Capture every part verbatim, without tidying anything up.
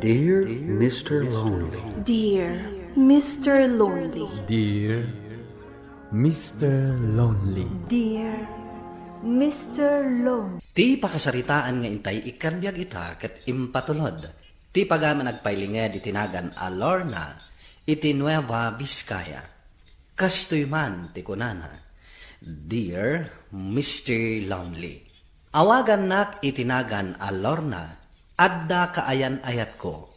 Dear Mister Lonely. Dear Mister Lonely. Dear Mister Lonely. Dear Mister Lonely. Ti pakasaritaan nga intay ikkan biag ita ket impatulod ti pagaman agpailinged iti nagan a Lorna iti Nueva Vizcaya. Kastoy man ti kunana, "Dear Mister Lonely, awagannak iti nagan a Lorna, adda kaayan-ayatko.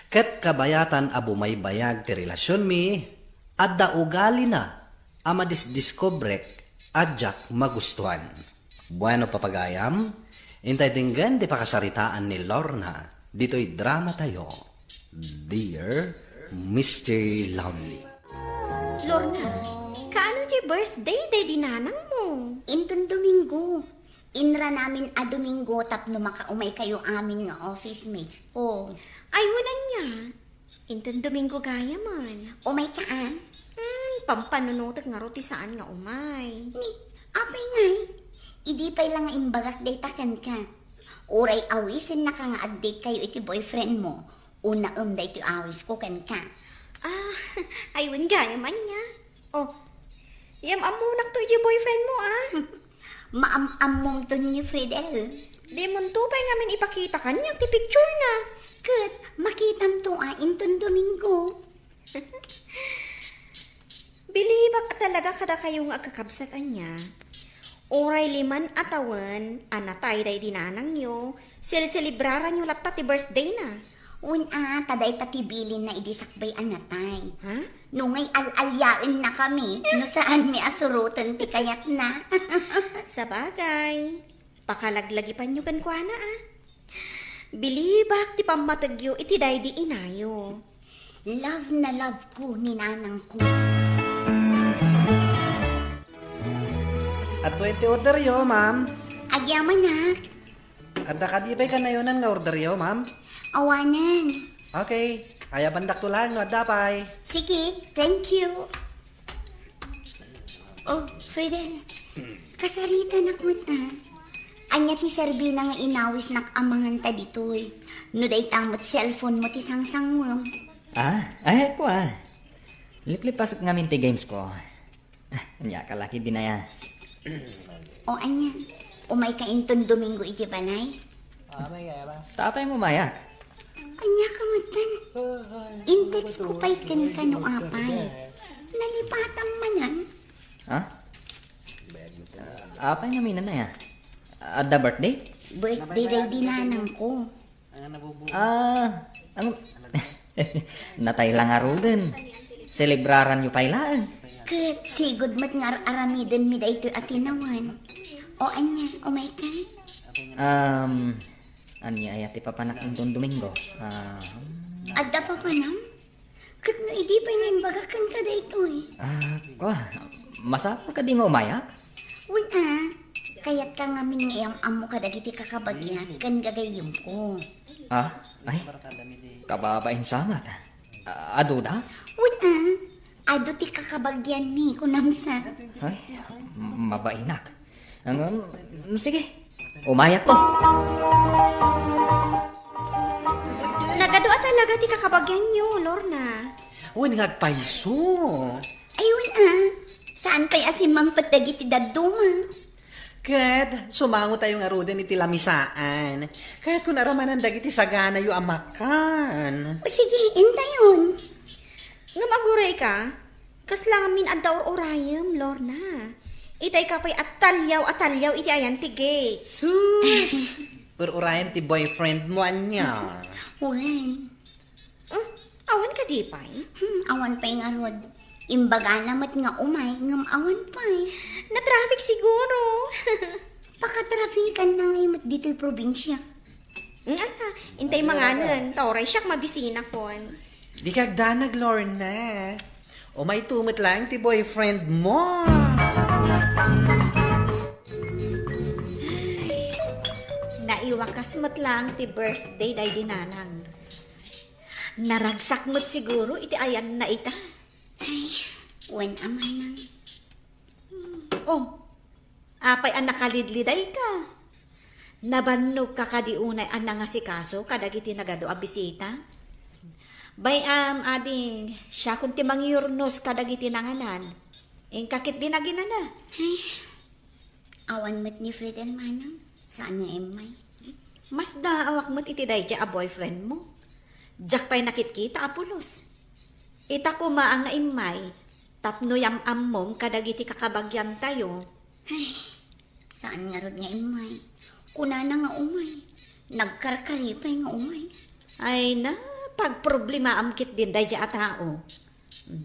Ket kabayatan a bumaybayag ti relasionmi, adda ugalina a madisdiskobrek a diak magustuan." Bueno, papagayam, intay denggen ti pakasaritaan ni Lorna ditoy dramatayo, Dear Mister Lonely. Lorna, kaano ti birthday daydi nanangmo? Inton Domingo. Inranamin a Domingo tapno makaumay kayo amin nga office mates. Oh. Ay, wen ania? Inton Domingo gayamen. Umay ka, a? Hmm, pampanunotek ngarud ti saan nga umay. Ni, apay ngay? Idi pay la nga imbagak dayta kenka. Uray awisennaka nga ag-date kayo iti boyfriend mo. Unaem daytoy awisko kenka. Ah, ay, wen gayam ania. Oh, yam-ammonakto iti boyfriend mo, a? Maam-ammomto ni Fridel. Dimonto pay ngamin ipakita kaniak ti picture na. Ket makitamto a inton Domingo. Bilibak a talaga kadakayo nga agkakabsat ania. Uray liman a tawen a natay daydi nanangyo, selselebraranyo latta ti birthday na. Wen a, ta dayta ti bilinna idi sakbay a natay. Ha? No ngay al-alyaennakami, no saanmi a suroten ti kayatna. Sabagay, pakalaglagipanyo kenkuana, a. Bilibak ti pammategyo iti daydi inayo. Love na love ko ni nanangko. Adtoy ti orderyo, ma'am. Agyaman, a. Adda kadi pay kanayonan nga orderyo, ma'am? Awanen. Okay. Ayabandakto laeng no adda pay. Sige, thank you. Oh, Fridel, kasaritanak met, a. Ania ti serbina nga inawisnak a manganta ditoy? No dayta met cellphone mo ti sangsangwem. Ah, ay, kua. Liplipasek ngamin ti games ko. Ah, ania ka laki dinaya. O ania, umay ka inton Domingo iti balay? Tapay mo mayak. Ania ka metten? Intedsko pay kenka no apay. Nalipatan manen? Ha? Apay ngamin aya? Adda birthday? Birthday daydi nanangko. Ah, ang natay la ngaruden. Selebraranyo pay laeng. Ket sigud met nga ar-aramidenmi daytoy a tinawen. O ania, umay ka? Um, ania aya ti papanak inton Domingo? Ah, adda papanam? Ket no idi pay nga imbagak kenka daytoy? Ah, kua, masapul kadi nga umayak? Wen a, kayatka ngamin nga iyam-ammo kadagiti kakabagiak ken gagayyemko. Ah, ay, kababain sa met. Ah, adu da? Wen a, adu ti kakabagianmi, kunam sa. Ay, m-, mabainak. Ngem, sige, umayakto. Nagadu a talaga ti kakabagianyo, Lorna. Wen nga agpayso. Ay, wen a. Saan pay a simmangpet dagiti dadduma? Ket sumangotayo ngaruden iti lamisaan. Kayatko nga aramanan dagiti saganayo a makan. O sige, intayon. Ngem aguray ka, kasla ngamin adda ur-urayem, Lorna. Itay ka pay a taliaw a taliaw iti ayan ti gate. Sus! Ur-urayem ti boyfriend mo, ania? Wen. Hmm, awan kadi pay? Hmm, awan pay ngarud. Imbagana met nga umay, ngem awan pay. Na-traffic siguro. Pakatrafikan na ngay met ditoy probinsia. Nga, intay manganen, ta uray siak mabisinakon. Di ka agdanag, Lorna. Umayto met laeng ti boyfriend mo. Naiwakas met laeng ti birthday daydi nanang. Naragsak met siguro iti ayanna ita. Ay, wen a manang. Hmm. Oh, apay a nakalidliday ka? Nabannogka kadi unay a nangasikaso kadagiti nagadu a bisita? Bay-am, ading, siakon ti mangyurnos kadagiti nanganan. Inka ketdin aginana. Ay, awan met ni Fridel manang, saan nga immay. Masdaawak met iti daydiay a boyfriend mo. Diak pay nakitkita a pulos. Ita koma a nga immay, tapno yam-ammom kadagiti kakabagiantayo. Ay, saan ngarud nga immay. Kunana nga umay. Nagkarkari pay nga umay. Ay na, pagproblemaam ketdin daydiay a tao.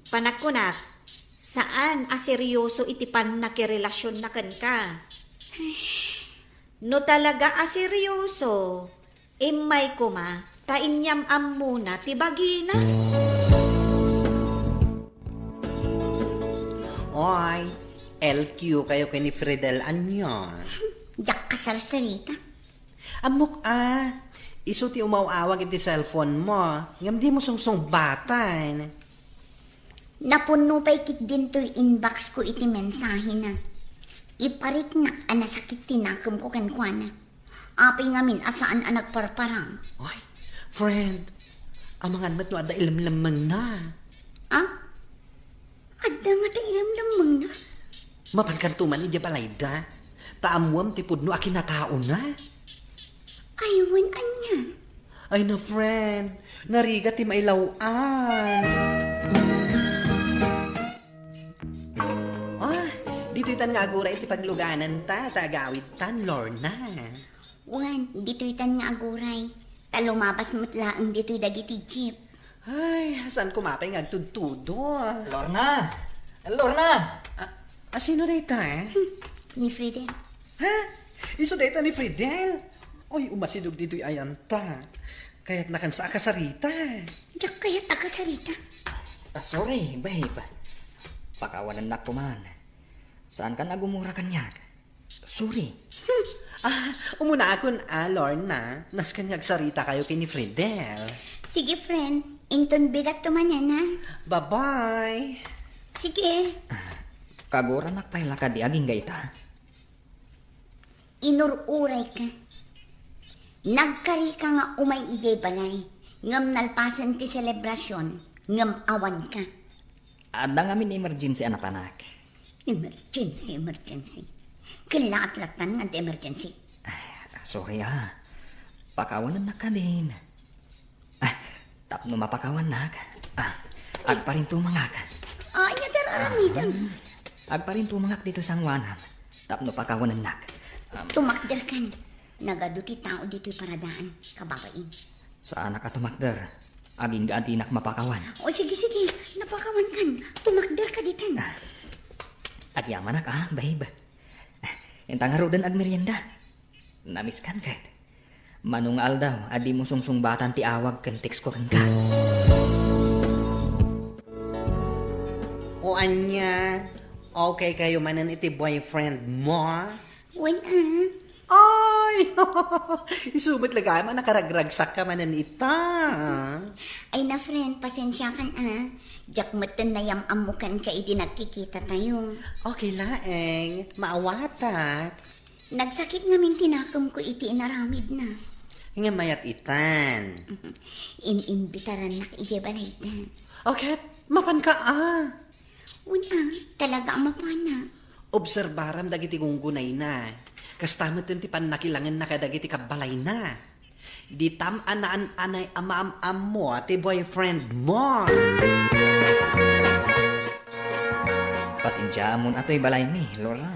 Panagkunak, saan a serioso iti pannakirelasionna kenka. No talaga a serioso, immay koma, ta inyam-ammona ti bagina. Oy, L Q kayo ken ni Fridel ania? Diak kasarsarita. Ammok a, isu ti umaw-awag iti cellphone mo, ngem dimo sungsungbatan. Napunno pay ketdin toy inbox ko iti mensahena. Ipariknak a nasakit ti nakemko kenkuana. Apay ngamin a saan a nagparparang. Oy, friend, amangan met no adda ilemlemmengna. Ah? Adda ngata ilemlemmengna? Mapankanto man idiay balayda, ta ammoam ti pudno a kinataona. Ay, wen ania? Ay na, friend, narigat ti mailaw-an. Ah, ditoytan nga aguray iti paglugananta, ta agawidtan, Lorna. Wen, ditoytan nga aguray. Ta lumabas met laeng ditoy dagiti jeep. Ay, saan koma pay nga agtudtudo? Lorna! Lorna! Ah, ah, sino dayta, eh? Hmm, ni Fridel. Ha? Isu dayta ni Fridel? Oy, umasidog ditoy ayanta. Kayatnakansa a kasarita. Diak kayat a kasarita. Ah, sorry, babe. Pakawanennak koman. Saankan a gumura kaniak? Sorry. Ah, umunakon a, Lorna. Nasken nga agsarita kayo ken ni Fridel. Sige, friend. Inton bigatto manen, ha? Bye-bye. Sige. Kaguranak pay la kadi agingga ita? Inur-urayka. Nagkarika nga umay idiay balay, ngem nalpasen ti selebrasion, ngem awanka. Adda ngamin emergency a napanak. Emergency, emergency. Ket laat lattan nga adda emergency. Ay, sorry, ah. Pakawanennak kadin. Ah, tapno mapakawannak. Ah, agparintumangak. Ania ti ar-aramidem? Ah, agparintumangak ditoy sangoanan. Tapno pakawanennak. Um, tumakderkan. Nagadu ti tao ditoy paradaan, kababain. Saanak a tumakder. Agingga a dinak mapakawan. O, sige, sige. Napakawankan. Tumakderka ditan. Ah, agyamanak, ah, babe. Ah, inta ngaruden agmerienda. Namiskan ket. Mano nga aldaw a dimo sungsungbatan ti awag ken text ko kenka. O ania, okay kayo manen iti boyfriend mo? Wen, ah. Ay! Isu met la gayam a nakaragragsakka manen ita. Ay na, friend, pasensiakan, ah. Diak metten nayam-ammo kenka idi nagkikita tayo. Okay laeng, maawatak. Nagsakit ngamin ti nakemko iti inaramidna. Nga mayat itan. In-imbitarannak idiay balayda. O ket, mapanka a? Wen a, talaga a mapanak. Obserbaram dagiti gunggunayna. Kasta metten ti pannakilangenna kadagiti kabbalayna. Ditam a naan-anay a maam-ammo ti boyfriend mo. Pasensiaam atoy balaymi, Lorna.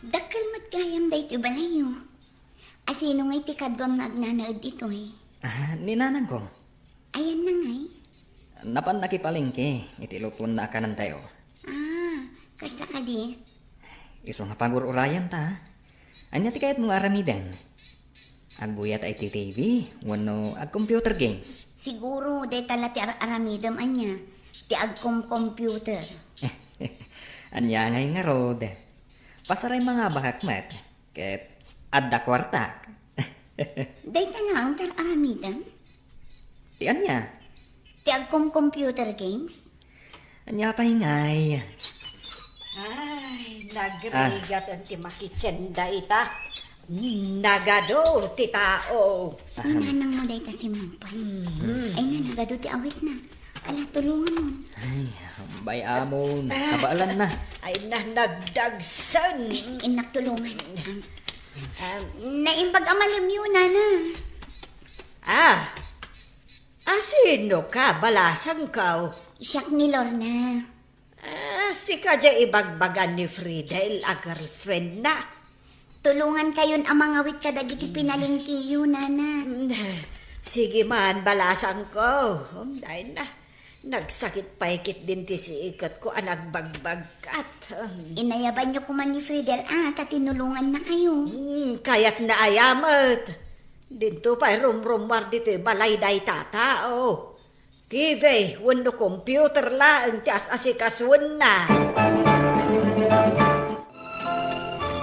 Dakkel met gayam daytoy balayyo. Asino ngay ti kaduam nga agnanaed ditoy? Ah, ni nanangko. Ayanna ngay? Napan nakipalengke iti lutonna a kanentayo. Ah, kasta kadi? Isu nga pagur-urayanta. Ania ti kayatmo nga aramiden? Agguyat iti T V wenno ag-computer games? Siguro, dayta la ti ar-aramidem ania, ti agkom-computer. Ania ngay ngarud? Pasaray mangabakak met, ket adda kuartak. Dayta laeng ti ar-aramidem? Ti ania? Ti agkom-computer games? Ania pay ngay? Ay, nagrigat ti makitchen dayta. Nagadu ti tao. Ni nanang mo dayta simmangpet. Mhm. Ay na, nagadu ti awit na. Ala, tulongan mo. Ay, bay amon. Ah. Kabaelan na. Ay na, nagdagsen. Innak tulongan. Um, um, naimbag a malemyo, nana. Ah, asino ka, balasangko? Siak ni Lorna. Ah, sika diay ibagbaga ni Fridel a girlfriend na. Tulongan kayon a mangawit kadagiti pinalengkeyo, nana. Mm, sige man, balasangko. Um, ay na, nagsakit pay ketdin ti siketko a nagbagbagkat. Um. Inayabanyo koma ni Fridel a ta tinulonganna kayo. Hmm, kayatna aya met. Dinto pay rumrummuar ditoy balay dayta tao. T V wenno computer laeng ti as-asikasuenna.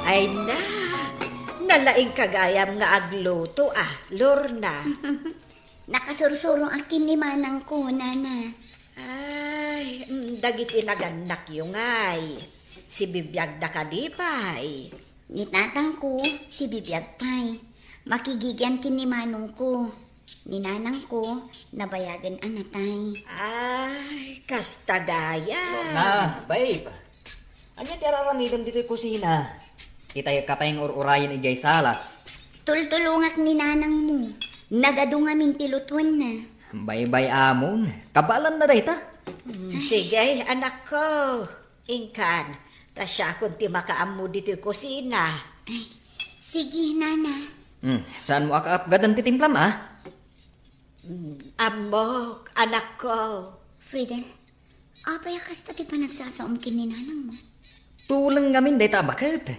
Ay na, nalaingka gayam nga agluto, a, Lorna. Nakasursuro a ken ni manangko, nana. Ay, mm, dagiti nagannakyo ngay, sibibiagda kadi pay? Ni tatangko, sibibiag pay. Makigigian ken ni manongko. Ni nanangko, nabayagen a natay. Ay, kasta gayam. Lorna, babe. Ania ti ar-aramidem ditoy kusina? Itayka pay nga ur-urayen idiay salas. Tultulongak ni nanangmo. Nagadu ngamin ti lutuenna. Baybay-amon. Kabaelanna dayta. Mm, sige, anakko. Inkan, ta siakon ti makaammo ditoy kusina. Ay, sige, nana. Hmm, saanmo a kaapgadan ti timplam, a? Hmm, ammok, anakko. Fridel, apay a kasta ti panagsasaom ken ni nanangmo? Tuleng ngamin dayta a baket.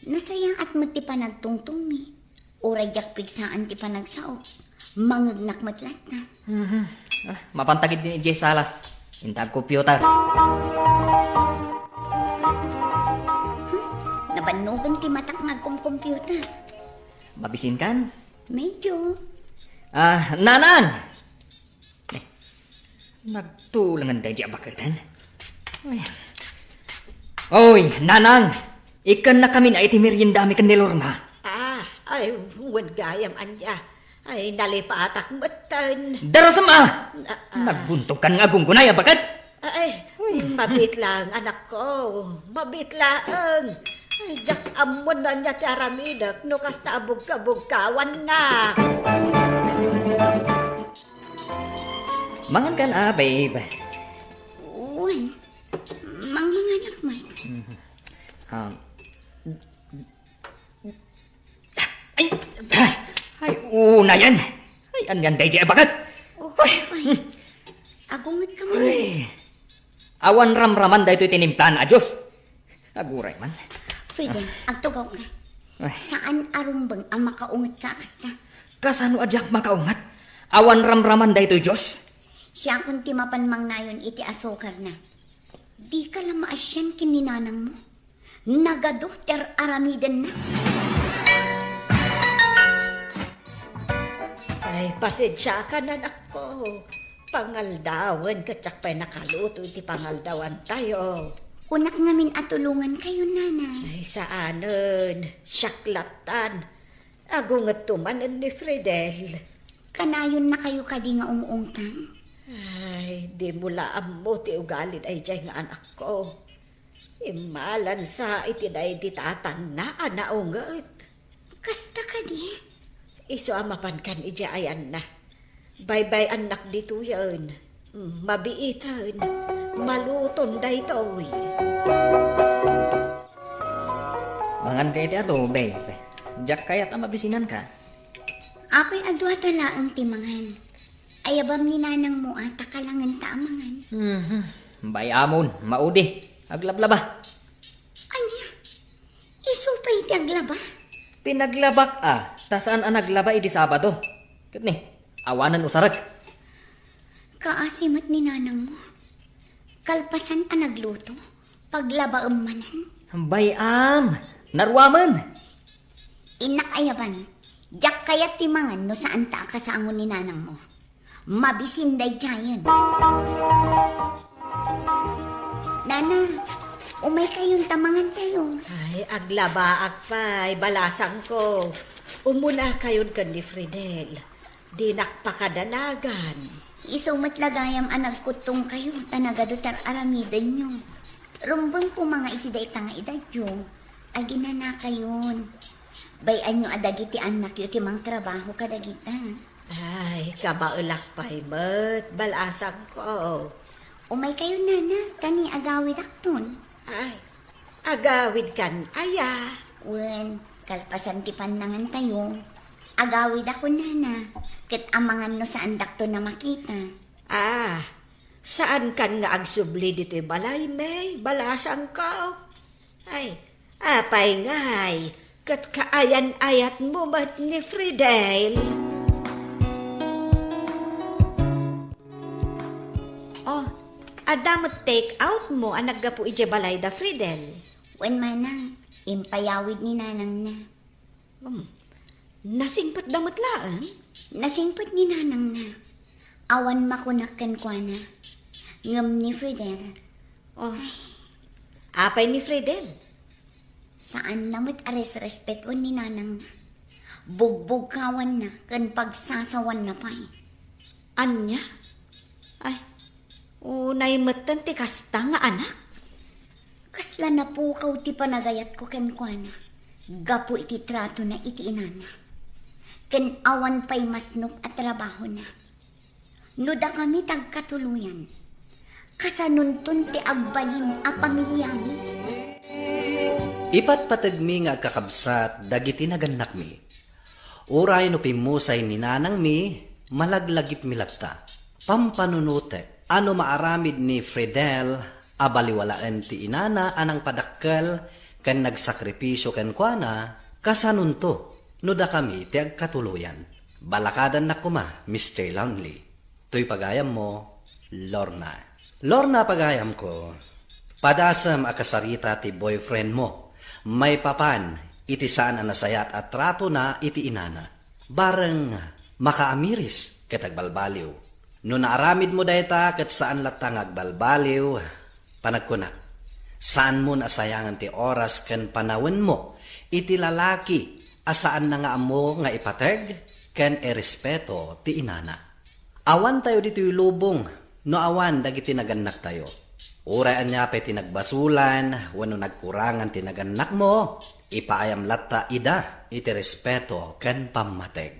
Nasayaat met ti panagtungtongmi. Uray diak pigsaan ti panagsaok, mangngegnak met latta. Mhm. Ah, mapanta ketdin idiay salas. Inta agcomputer. Hmm, nabannogen ti matak nga agcomputer. Mabisinkan? Medyo. Ah, Nanang! Eh, nagtulengen daydi a baketen. Ay. Oy, Nanang! Ikkannakamin a iti meriendami ken ni Lorna. Ah, ay, wen gayam ania. Ay, nalipatak metten. Darasem a! Ah, ah. Nagbuntogkan nga agunggunay a baket? Ay, mabiit laeng, anakko. Mabiit laeng. Ay, diak ammo no ania ti aramidek no kasta a bugkabugkawannak. Mangankan a, babe? Wen, mangmanganak man. Mhm. Ah, ay, ay, unayen. Ay, anian daydi a baket? Oh, ay. Ay. Agungetka man. Ay. Awan ramraman daytoy tinimplan a juice. Aguray man. Fridel, agtugawka. Ay. Saan a rumbeng a makaungetka a kasta. Kasano a diak makaunget? Awan ramraman daytoy juice. Siakon ti mapan mangnayon iti asukarna. Dika la maasian ken ni nanangmo. Nagadu ti ar-aramidenna. Ay, pasensiakan, anakko. Pangaldawen, ket diak pay nakaluto iti pangaldawantayo. Kunak ngamin a tulongankayo, nana. Ay, saanen. Siak lattan. Agungetto manen ni Fridel. Kanayonnakayo kadi nga ung-ungtan? Ay, dimo la ammo ti ugalin daydiay nga anakko. Immalansa iti daydi tatangna a naunget. Kasta kadi? Isu a mapankan idiay ayanna. Baybay-annak ditoyen. Mm, mabiiten. Maluton daytoy. Manganka iti adu, babe. Diak kayat a mabisinanka. Apay a dua ta laeng ti mangan? Ayabam ni nanangmo a ta kalangenta a mangan. Mhm. Bay-amon, maudi. Aglablaba. Ania? Isu pay ti aglaba? Pinaglabak a, ta saan a naglaba idi Sabado. Ket ni, awanen usarek. Kaasi met ni nanangmo. Kalpasan a nagluto, paglabaem manen. Bay-am, naruamen. Innak ayaban, diak kayat ti mangan no saanta a kasango ni nanangmo. Mabisin daydiayen. Nana, Umaykayon ta mangantayo. Ay, aglabaak pay, balasangko. Umunakayon ken ni Fridel. Dinak pakadanagan. Isu met la gayam a nagkuttongkayo ta nagadu ti ar-aramidenyo. Rumbeng koma nga iti dayta nga edadyo, aginanakayon. Bay-anyo a dagiti annakyo ti mangtrabaho kadagita. Ay, kabaelak pay met, balasangko. Umaykayo, nana, ta ni agawidakton. Ay, agawidkan aya? Wen, kalpasan ti pannangantayo, agawidakon, nana, ket amangan no saandakton a makita. Ah, saankan nga agsubli ditoy balay, May, balasangko? Ay, apay ngay, ket kaayan-ayatmo met ni Fridel? Oh, adda met take out mo a naggapu idiay balay da Fridel? Wen, manang, impayawid ni nanangna. Hmm. Nasingpetda met laeng? Nasingpet ni nanangna. Awan makunak kenkuana. Ngem ni Fridel. Oh. Apay ni Fridel? Saanna met a resrespetuen ni nanangna. Bugbugkawanna ken pagsasawanna pay. Ania? Ay, unay metten ti kasta nga anak? Kasla napukaw ti panagayatko kenkuana gapu iti tratona iti inana. Ken awan pay masnop a trabahona. No dakami ti agkatuloyan, kasanonton ti agbalin a pamiliami? Ipatpategmi nga agkakabsat dagiti nagannakmi. Uray no pimmusay ni nanangmi, malaglagipmi latta. Pampanunotek a no maaramid ni Fridel a baliwalaen ti inana a nangpadakkel ken nagsakripisio kenkuana, kasanonto no dakami ti agkatuloyan. Balakadannak koma, Mister Lonely. Toy pagayammo, Lorna. Lorna, pagayamko, padasem a kasarita ti boyfriendmo maipapan iti saan a nasayaat a tratona iti inana. Bareng makaamiris ket agbalbaliw. No naaramidmo dayta ket saan latta nga agbalbaliw, panagkunak, saanmon a sayangen ti oras ken panawenmo iti lalaki a saanna nga ammo nga ipateg ken irespeto ti inana. Awantayo ditoy lubong no awan dagiti nagannaktayo. Uray ania pay ti nagbasolan wenno nagkurangan ti nagannakmo, ipaayam latta ida iti respeto ken pammateg.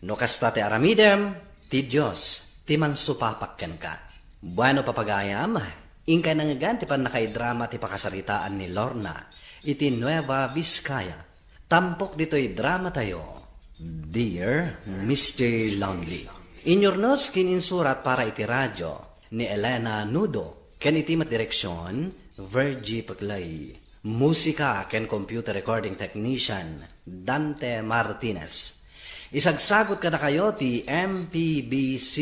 No kasta ti aramidem, ti Dios ti mangsupapak kenka. Bueno, papagayam, inkay nangngegan ti pannakaidrama ti pakasaritaan ni Lorna iti Nueva Vizcaya. Tampok ditoy dramatayo, Dear Mister Lonely. Inyurnos ken insurat para iti radyo ni Elena Nudo, ken iti met direksion, Virgie Peclay. Musika ken computer recording technician, Dante Martinez. Isagsagot kadakayo ti M P B C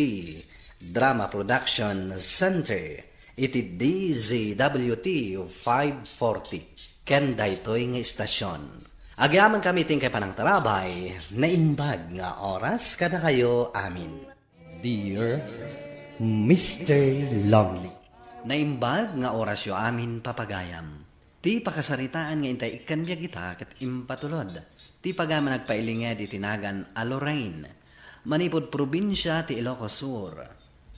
Drama Production Center iti D Z W T five forty ken daytoy nga istasyon. Agyamankami ti inkay panangtarabay, naimbag nga oras kadakayo amin. Dear Mister Lonely. Naimbag nga orasyo amin, papagayam. Ti pakasaritaan nga intay ikkan biag ita ket impatulod ti pagayam a nagpailinged iti nagan a Lorraine, manipud probinsia ti Ilocos Sur.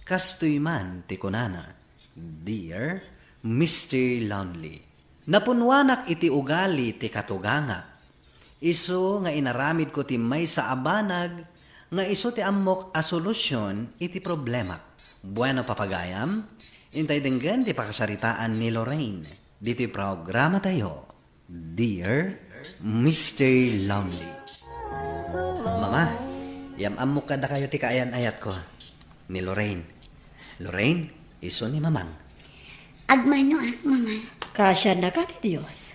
Kastoy man ti kunana, Dear Mister Lonely, napunnuanak iti ugali ti katugangak. Isu nga inaramidko ti maysa a banag nga isu ti ammok a solusyon iti problemak. Bueno, papagayam, intay denggen ti pakasaritaan ni Lorraine ditoy programatayo, Dear Mister Lonely. Mama, yam-ammok kadakayo ti kaayan-ayatko. Ni Lorraine. Lorraine, isu ni Mamang. Agmanoak, Mama. Kasiannaka ti Dios.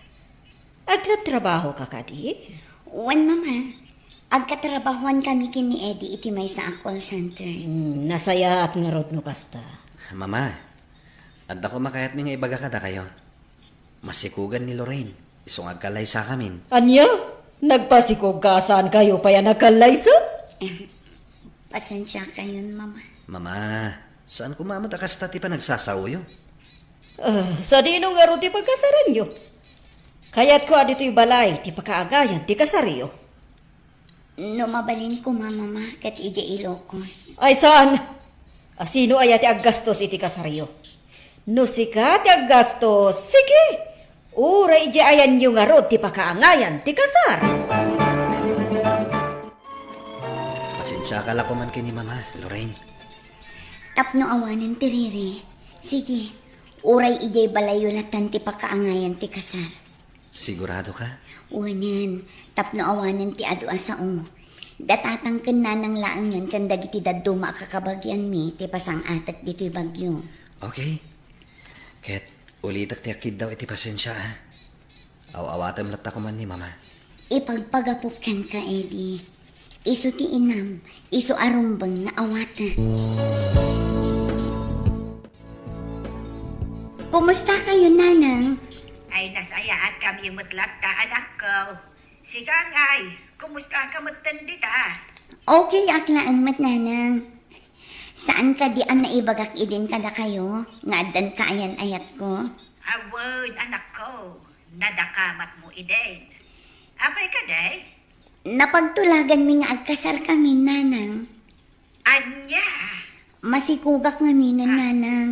Agtrabtrabahoka kadi? Wen, Mama. Agkatrabahoan kami ken ni Eddie iti maysa a call center. Hmm, nasayaat ngarud no kasta. Mama, adda koma kayatmi nga ibaga kadakayo. Masikogan ni Lorraine, isu nga agkallaysakamin. Ania? Nagpasikogka a saankayo pay a nagkallaysa? Eh, pasensiakayon, Mama. Mama, saan koma met a kasta ti panagsasaoyo? Ah, sadino ngarud ti pagkasaranyo? Kayatko a ditoy balay ti pakaangayan ti kasaryo. No mabalin koma, Mama, ket idiay Ilocos. Ay, saan? A, sino aya ti aggastos iti kasaryo? No sika ti aggastos, sige! Uray idiay ayanyo ngarud ti pakaangayan ti kasar. Pasensiaka la koman ken ni Mama, Lorraine. Tapno awanen ti riri, sige, uray idiay balayyo latan ti pakaangayan ti kasar. Sigurado ka? Wanen, tapno awanen ti adu a sao. Datatang ken nanang laengen ken dagiti dadduma a kakabagianmi ti pasang-atek ditoy bagyo. Okay. Ket ulitek ti akkiddaw iti pasensia, a. Aw-awatem latta koman ni Mama. Ipagpagapok kenka, Eddie. Isu ti inam, isu a rumbeng nga awatek. Kumusta kayo, Nanang? Ay, nasayaat kami met latta, anakko. Sika ngay, kumusta ka metten dita? Okay ak laeng met, Nanang. Saan kadi a naibagak idin kadakayo nga addan kaayan-ayatko? Awen, anakko, nadakamatmo idin. Apay kadi? Napagtulaganmi nga agkasarkami, Nanang. Ania? Masikogak ngaminen, Nanang.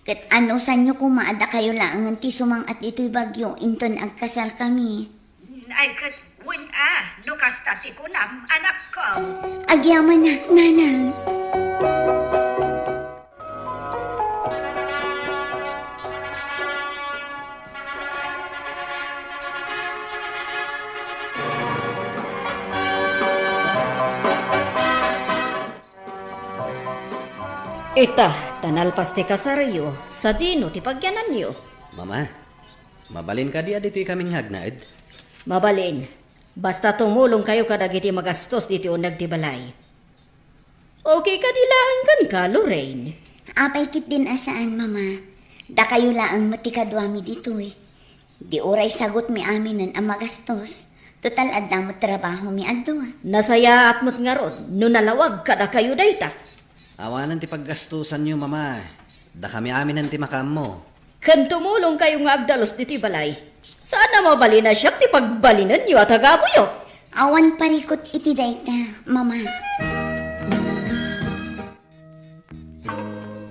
Ket anusanyo koma a dakayo laengen ti sumang-at ditoy bagyo inton agkasarkami? Ay, ket wen a, no kasta ti kunam, anakko. Agyamanak, Nanang. Ita, ta nalpas ti kasaryo, sadino ti pagyananyo? Mama, mabalin kadi a ditoy kami nga agnaed? Mabalin. Basta tumulongkayo kadagiti magastos ditoy uneg ti balay. Okay kadi laeng kenka, Lorraine? Apay ketdin a saan, Mama. Dakayo laeng met ti kaduami ditoy. Di uray sagutmi aminen a magastos. Total, adda met trabahomi a dua. Nasayaat met ngarud no nalawag kadakayo dayta. Awanen ti paggastosanyo, Mama. Dakami aminen ti makaammo. Ken tumulongkayo nga agdalus ditoy balay. Saan a mabalin a siak ti pagbalinenyo a tagabuyo. Awan parikut iti dayta, Mama.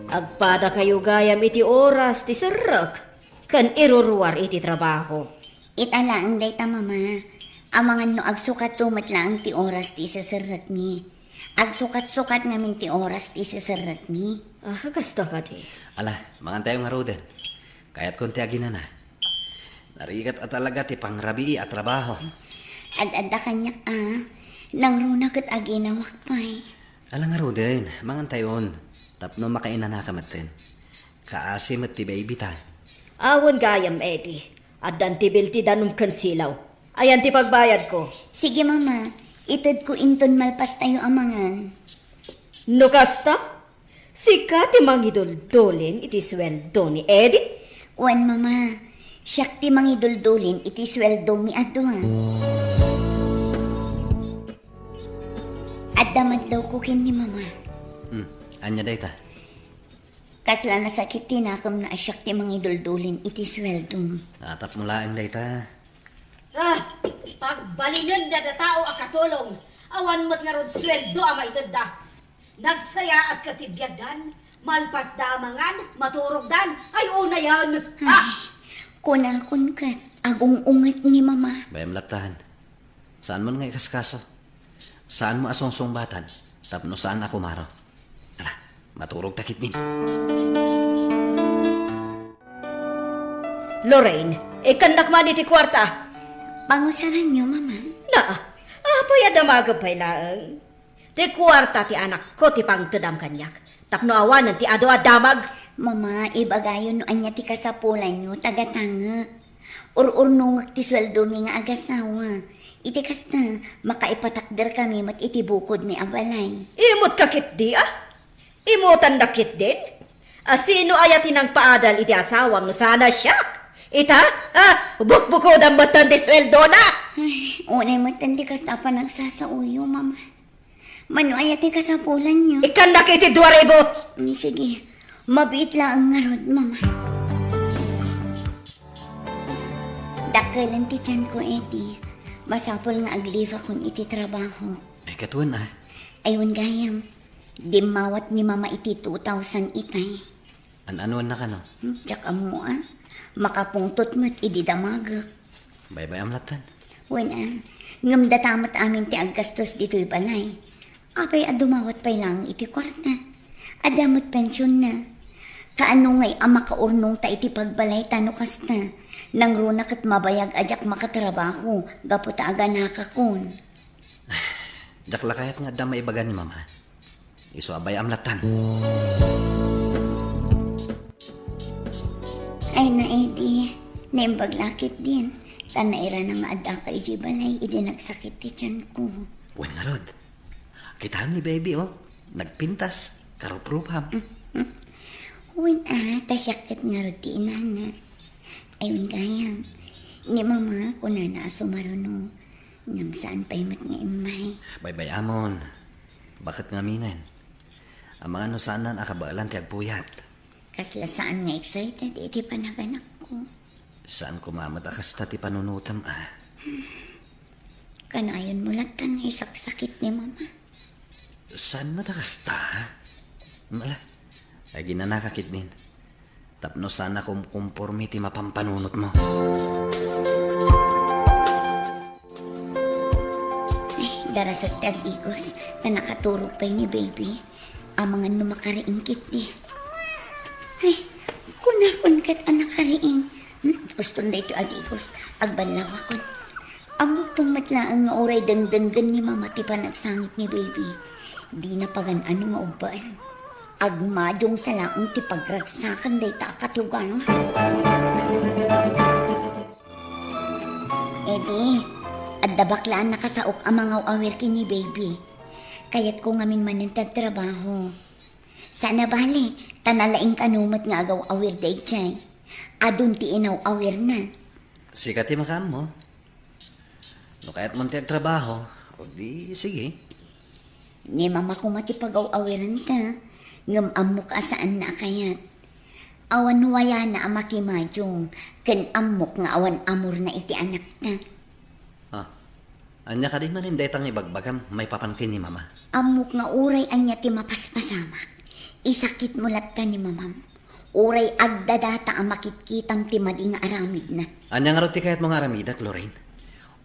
Agpadakayo gayam iti oras ti serrek ken iruruar iti trabaho. Ita laeng dayta, Mama. Amangan no agsukatto met laeng ti oras ti iseserrekmi. Agsukat-sukat ngamin ti oras ti iseserrekmi. Ah, kasta kadi. Ala, mangantayo ngaruden. Kayatkon ti aginana. Narigat a talaga ti pangrabii a trabaho. Ad-adda kaniak a. Nangruna ket aginawak pay. Ala ngaruden, mangantayon. Tapno makainanaka metten. Kaasi met ti baby ta. Awan gayam, Eddie. Addan ti bill ti danum ken silaw. Ayan ti pagbayadko. Sige, Mama. Itedko inton malpastayo a mangan. No kasta, sika ti mangiduldulin iti sueldo ni Eddie? Wen, Mama. Siak ti mangiduldulin iti sueldomi a dua. Adda madlawko ken ni Mama. Hmm. Ania dayta? Kasla nasakit ti nakemna a siak ti mangiduldulin iti sueldom. Natapmo laeng dayta. Ah, pagbalinenna da tao a katulong, awan met ngarud sueldo a maitedda. Nagsayaat ket ti biagdan, malpasda a mangan, maturogdan, ay unayan. Ah! Kunakon ket, agung-unget ni Mama. Bayam latta. Saanmon nga ikaskaso? Saanmo a sungsungbatan tapno saan a kumaro? Ala, maturog ta ketdin. Lorraine, ikkannak man iti kuarta. Pangusaranyo, Mama? Naa, apay a damagem pay laeng? Ti kuarta ti anakko ti pangtedam kaniak, tapno awanen ti adu a damag. Mama, ibagayo no ania ti kasapulanyo, tagatangek. Ur-urnongek ti sueldomi nga agasawa. Iti kasta, makaipatakderkami met iti bukodmi a balay. Imut ka ketdi, a? Imutandak ketdin? A, sino aya ti nangpaadal iti asawam no saan a siak? Ita, a, bukbukodam metten ti sueldona! Ay, unay metten ti kasta a panagsasaoyo, Mama. Mano aya ti kasapulanyo? Ikkannak iti dua ribu! Mm, sige. Mabiit laeng ngarud, Mama. Dakkel ti tianko, Eddie. Masapul nga ag-leave akon iti trabaho. Ay, ket wen, ah. Ay, wen gayam. Dimmawat ni Mama iti two thousand itay. An-anuan na kano? Hmm, diak ammo, ah. Makapungtot met idi damagek. Baybay-am lattan. Wen, ah. Ngem data met amin ti aggastos ditoy balay. Apay a dumawat pay laeng iti kuarta? Adda met pensionna. Kaano ngay a makaurnongta iti pagbalayta no kasta? Nangruna ket mabayag a diak makatrabaho gapu ta aganakakon. Diak la kayat nga adda maibaga ni Mama. Isu a bay-am lattan. Ay na, Eddie, naimbag la ketdin. Ta nairana nga addaka idiay balay idi nagsakit ti tianko. Wen ngarud. Kitaem ni baby, oh. Nagpintas, karuprupam. Wen, ah, ta siak ket ngarud ti inana. Ay, wen gayam. Ni Mama, kunana a sumaruno. Ngem saan pay met nga immay. Baybay-amon. Baket ngaminen. Amangan no saanan a kabaelan ti agpuyat. Kasla saan nga excited iti panaganakko. Saan koma met a kasta ti panunutem, ah. Kanayon mo lattan nga isaksakit ni Mama. Saan met a kasta, ah? Mala, aginanaka ketdin. Tapno saan a kumkumpormi ti mapampanunotmo. Ay, darasek ti agigos, ta nakaturog pay ni baby. Amangan no makariing ketdi. Ay, kunakon ket a nakariing. Hmm, uston daytoy agigos, agballawakon. Ammokton met laeng nga uray dengdenggen ni Mama ti panagsangit ni baby. Dina pagan-ano nga ubbaen. Agmadiongsa laeng ti pagragsakan dayta a katugang. Eddie, adda baklaan a kasaok a mangaw-awir ken ni baby. Kayatko ngamin manen ti agtrabaho. Saan a bale, ta nalaing kano met nga agaw-awir daydiay. Adun ti inaw-awirna. Sika ti makaammo. No kayatmon ti agtrabaho, o di sige. Ni Mama koma ti pagaw-awirenta, ngem ammok a saanna a kayat. Awan wayana a makimadiong, ken ammok nga awan amorna iti anakta. Ah, ania kadi manen dayta nga ibagbagam maipapan ken ni Mama? Ammok nga uray ania ti mapaspasamak, isakitmo latta ni Mamam. Uray agdadata a makitkitam ti madi nga aramidna. Ania ngarud ti kayatmo nga aramidak, Lorraine?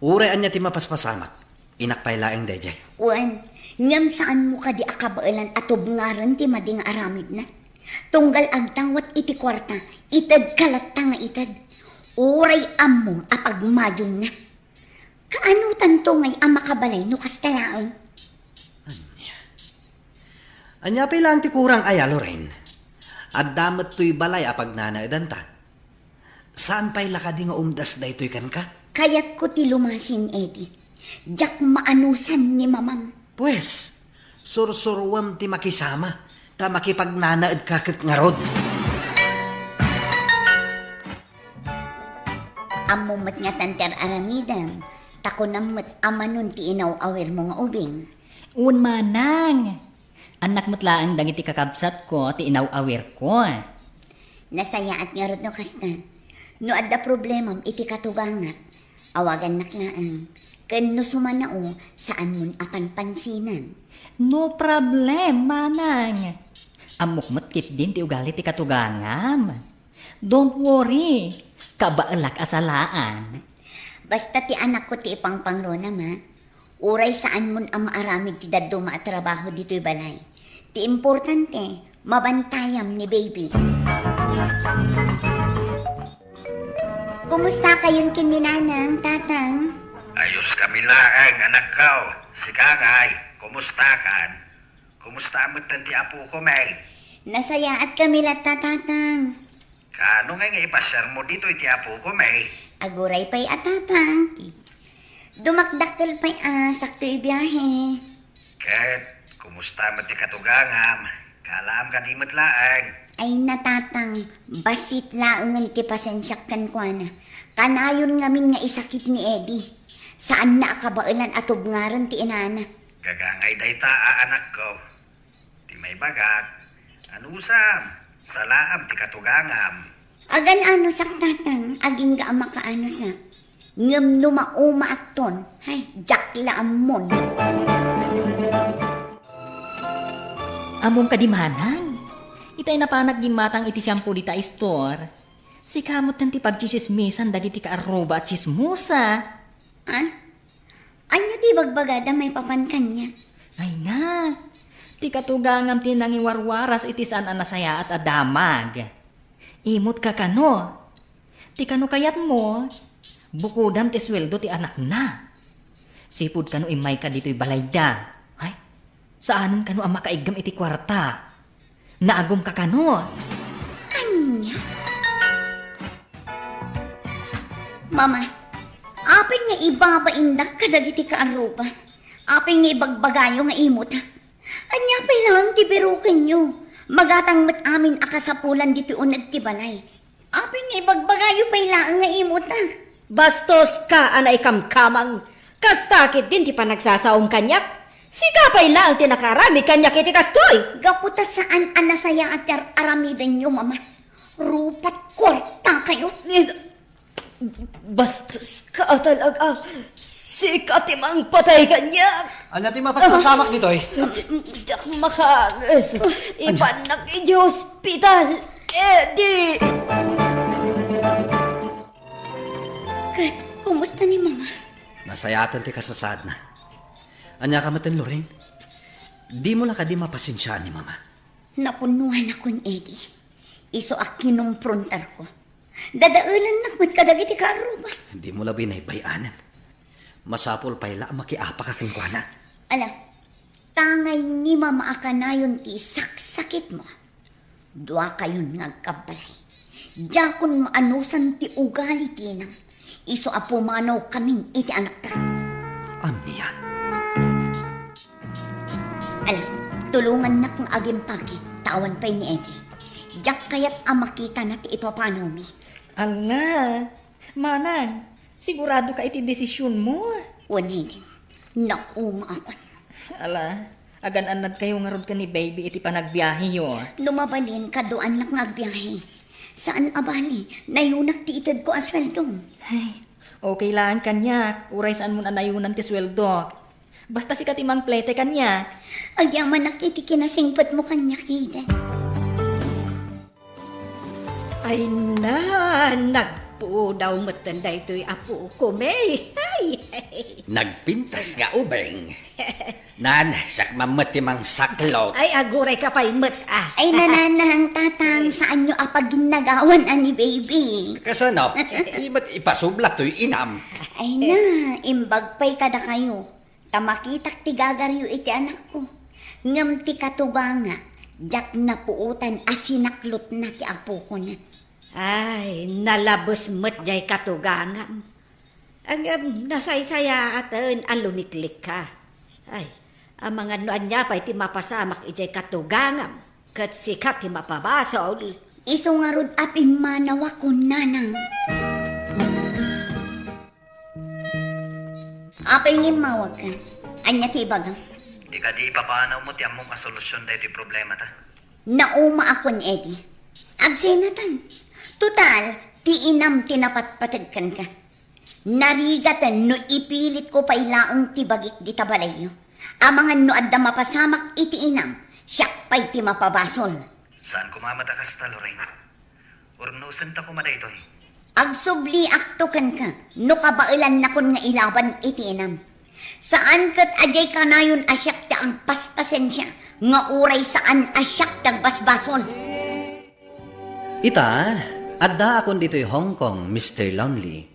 Uray ania ti mapaspasamak, inak pay laeng daydiay. Wen, ngem saanmo kadi a kabaelan a tubngarem ti madi nga aramidna? Tunggal agdawat iti kuarta, itedka latta nga ited. Uray ammom a pagmadionna. Kaanotanto ngay a makabalay no kasta laeng? Ania? Ania pay laeng ti kurang aya, Lorraine? Adda met toy balay a pagnanaedanta. Saan pay la kadi nga umdas daytoy kenka? Kayatko ti lumasin, Eddie. Diak maanusan ni Mamam. Pues, sursuruem ti makisama, ta makipagnanaedka ket ngarud. Ammom met ngatan ti ar-aramidem, ta kunam met a manon ti inaw-awirmo nga ubing. Wen, manang. Annak met laeng dagiti kakabsatko ti inaw-awirko. Nasayaat ngarud no kasta. No adda problemam iti katugangak, awagannak laeng. Ken no sumanao, saanmon a panpansinan. No problem, manang. Ammok met ketdin ti ugali ti katugangam. Don't worry, kabaelak a salaan. Basta ti anakko ti ipangpangrunam, a. Uray saanmon a maaramid ti dadduma a trabaho ditoy balay. Ti importante, mabantayam ni baby. Kumusta kayon ken ni Nanang, Tatang? Ayos kami laeng, anakko. Sika ngay, kumusta kan? Kumusta met ti apoko, May? Nasayaat kami latta, Tatang. Kaano ngay nga ipasiarmo ditoy ti apoko, May? Aguray pay a, Tatang. Dumakdakkel pay a, sakto ibiahe. Ket, kumusta met ti katugangam? Kaalaam kadi met laeng? Ay na, Tatang, bassit laengen ti pasensiak kenkuana. Kanayon ngamin nga isakit ni Eddie. Saanna a kabaelan a tubngaren ti inana. Gagangay dayta a anakko. Ti maibagak, anusam, salaam ti katugangam. Agan-anusak, Tatang, agingga a makaanusak. Ngem no maumaakton, hay, diak la ammon. Ammom kadi manang? Itay napanak gimmatang iti shampoo dita store. Sika metten ti pagtsismisan dagiti kaarruba a tsismosa. Ha? Ania ti ibagbagada maipapan kaniak? Ay na, ti katugangam ti nangiwarwaras iti saan a nasayaat a damag. Imot ka kano? Ti kano kayatmo, bukodam ti sueldo ti anakna. Sipud kano immayka ditoy balayda. Ay, saanen kano a makaiggem iti kuarta. Naagum ka kano? Ania? Mama, apay nga ibabaindak kadagiti kaarruba? Apay nga ibagbagayo nga imutak? Ania pay laeng ti birukenyo? Magatang met amin a kasapulan ditoy uneg ti balay. Apay nga ibagbagayo pay laeng nga imutak? Bastos ka a naikamkamang. Kasta ketdin ti panagsasaom kaniak. Sika pay laeng ti nakaaramid kaniak iti kastoy. Gapu ta saan a nasayaat ti ar-aramidenyo, Mama. Rupat kuarta kayo. Ni-, bastos ka talaga. Sika ti mangpatay kaniak. Ania ti mapaspasamak ditoy? Diak makaanges. Ibannak iti ospital. Eddie! Ket, kumusta ni Mama? Nasayaatan ti kasasaadna. Ania ka metten, Lorraine? Dimo la kadi mapasensiaan ni Mama? Napunnoanakon, Eddie. Isu a kinumprontarko. Dadaelannak met kadagiti kaarruba. Dimo la binaybay-anen. Masapul pay la a makiapaka kenkuana. Ala, tangay ni Mama a kanayon ti saksakitmo. Duakayon nga agkabbalay. Diakon maanusan ti ugali ti inam. Isu a pumanawkamin iti anakta. Ania? Ala, tulongannak nga agimpake, ta awan pay ni Eddie. Diak kayat a makitana ti ipapanawmi. Ala, manang, sigurado ka iti desisionmo? Wen, Eddie, naumaakon. Ala, agan-annadkayo ngarud ken ni baby iti panagbiaheyo. No mabalin, kaduaannak nga agbiahe. Saan a bali, nayunak ti itedko a sueldo. Ay, okay laeng kaniak, uray saanmon a nayunan ti sueldo. Basta sika ti mangplete kaniak. Agyamanak iti kinasingpetmo kaniak, Eden. Ay na, nagpudaw metten daytoy a pukom, eh. Ay. Nagpintas nga ubing. Nan, siak man met ti mangsaklot. Ay, aguray ka pay met, ah. Ay, nanang, tatang, saanyo a paginnagawan a ni baby? Kasano? Di met ipasubla toy inam. Ay na, imbag pay kadakayo. Ta makitak ti gagaryo iti anakko. Ngem ti katuganga, diak napuotan a sinaklotna ti apokona. Ay, nalabes met jay katugangam. Ngem nasaysayaaten a lumiklikka. Ay, amangan no ania pay ti mapasamak idiay katugangam, ket sika ti mapabasol. Isu ngarud a pimmanawakon, nanang. Apay nga immawagka? Ania ti ibagam? Ti kadi ipapanawmo ti ammom a solusion daytoy problemata? Naumaakon, Eddie. Agsenatan. Total, ti inam ti napatpateg kenka. Narigaten no ipilitko pay laeng ti bagik dita balayyo. Amangan no adda mapasamak iti inam, siak pay ti mapabasol. Saan koma met a kasta, Lorraine. Urnosenta koma daytoy. Agsubliakto kenka no kabaelannakon nga ilaban iti inam. Saan ket a diay kanayon a siak ti agpaspasensia nga uray saan a siak ti agbasbasol. Ita, addaakon ditoy Hong Kong, Mister Lonely.